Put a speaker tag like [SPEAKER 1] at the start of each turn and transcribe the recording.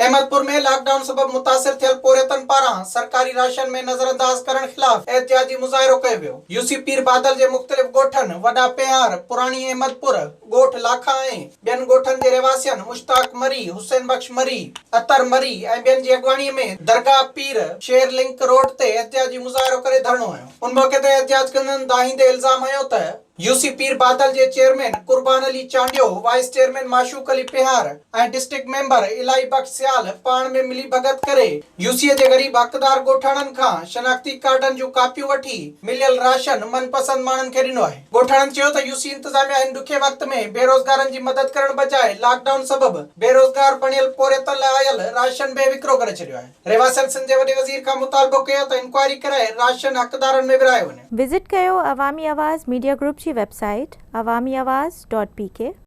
[SPEAKER 1] Ahmedpur ۾ lock down سبب متاثر ٿيل پورهيتن پاران سرڪاري راشن ۾ نظرانداز ڪرڻ خلاف احتجاجي مظاهرو ڪيو ويو. يو سي پير بادل جي مختلف ڳوٺن وڏا پيهار، پراڻي احمدپور، ڳوٺ لاکا ۽ ٻين ڳوٺن جي رهواسين مشتاق مري، حسين بخش مري، عطر مري ۽ ٻين جي اڳواڻي ۾ درگاهه پير شير لنڪ روڊ تي احتجاجي مظاهرو ڪري ڌرڻو هنيو. ان موقعي تي احتجاج ڪندڙن دانهيندي الزام هنيو ته، يو سي پير بادل جي chairman Qurban Ali Chandio, vice chairman Mashooq Ali Pehar ۽ district member Ilahi Bakhsh Sial پاڻ ۾ ملي ڀڳت ڪري يو سي جي غريب حقدار ڳوٺاڻن کان شناختي ڪارڊن جون ڪاپيون وٺي مليل راشن من پسند ماڻهن کي ڏنو آهي. ڳوٺاڻن چيو ته يو سي انتظاميا هن ڏکي وقت ۾ بيروزگارن جي مدد ڪرڻ بجاء لاڪ ڊائون سبب بيروزگار بڻيل پورهيتن لاء آيل راشن به وڪرو ڪري ڇڏيو آهي. رهواسين سنڌ جي وڏي وزير کان مطالبو ڪيو ته انڪوائري ڪرائي راشن حقدارن ۾ ورهايو وڃي.
[SPEAKER 2] وزٽ ڪيو عوامي آواز ميڊيا گروپ جي website Awami Awaz dot P K.